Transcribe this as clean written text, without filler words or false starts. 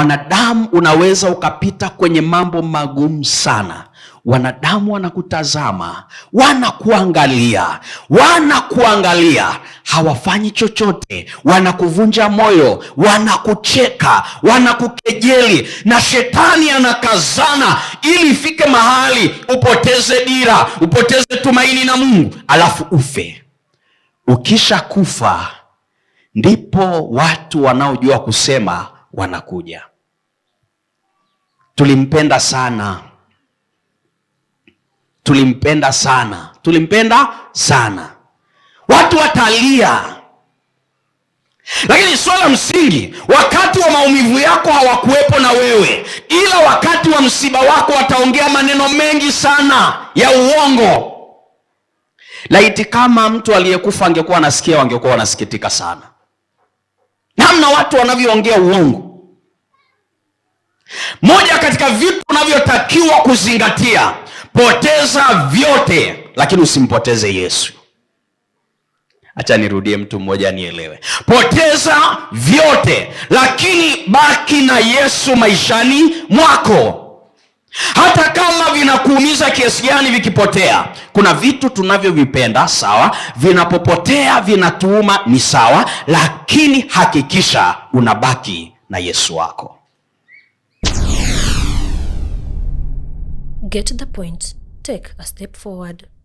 Mwanadamu unaweza ukapita kwenye mambo magumu sana. Wanadamu wanakutazama, wanakuangalia, wanakuangalia, hawafanyi chochote, wanakuvunja moyo, wanakucheka, wanakukejeli, na shetani anakazana ili ifike mahali upoteze dira, upoteze tumaini na Mungu, alafu ufe. Ukisha kufa ndipo watu wanaojua kusema wanakuja. Tulimpenda sana, tulimpenda sana, tulimpenda sana. Watu watalia, lakini swala msingi, wakati wa maumivu yako hawakuwepo na wewe, ila wakati wa msiba wako wataongea maneno mengi sana ya uongo. Laiti kama mtu aliyekufa angekuwa anasikia, wangekuwa wanasikitika sana namna watu wanavyoongea uongo. Moja katika vitu unavyotakiwa kuzingatia, poteza vyote, lakini usimpoteze Yesu. Acha nirudie, mtu mmoja nielewe. Poteza vyote, lakini baki na Yesu maishani mwako hata kama vinakuumiza kiasi gani vikipotea. Kuna vitu tunavyovipenda sawa, vinapopotea vinatuuma, ni sawa, lakini hakikisha unabaki na Yesu wako. Get the point. Take a step forward.